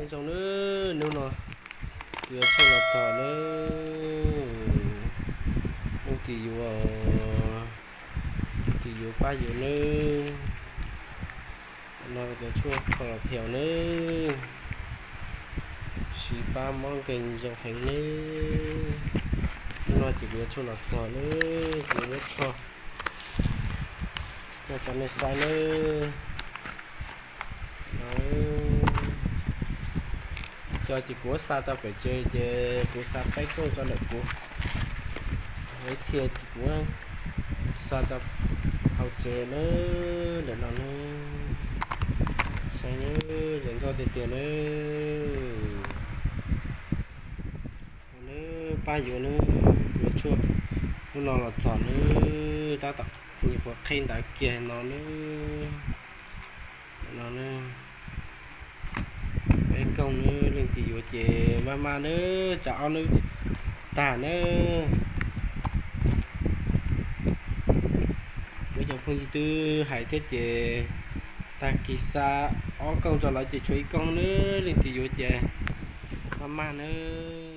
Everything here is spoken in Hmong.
Nyob zoo nawb, hnub no kuv yuav tshuaj los txog nawb. Leej twg yuav, leej twg yuav pab yuav nawb. No cov tshuaj kho los phiaus nawb, siv pab mob nkeeg zoo heev nawb. Hnub no ces kuv yuav tshuaj los txog nawb, kuv yuav muab tshuaj coj rau nej saib nawb. Cov ces kuv xa tau pem tsev ces kuv xa peb kooj tso ntawm kuv, ib txhia ces kuv xa tau hauv tsev nawb, ntawm no nawb. Saib nawb, zoo nkauj tiag tiag nawb. Nawb, pab yuav nawb, yuav tshuaj hnub no los txog nawb, tab tom nyuam qhuav qhib ntawv kiag no nawb. No nawb, peb kooj nawb, leej twg yuav ces maj maj nawb, tsa ob hnub tag nawb. Muaj cov phooj ywg twb hais thiab ces tag kis xa ob kooj rau lawv ces tshuav ib kooj nawb, leej twg yuav ces maj maj nawb.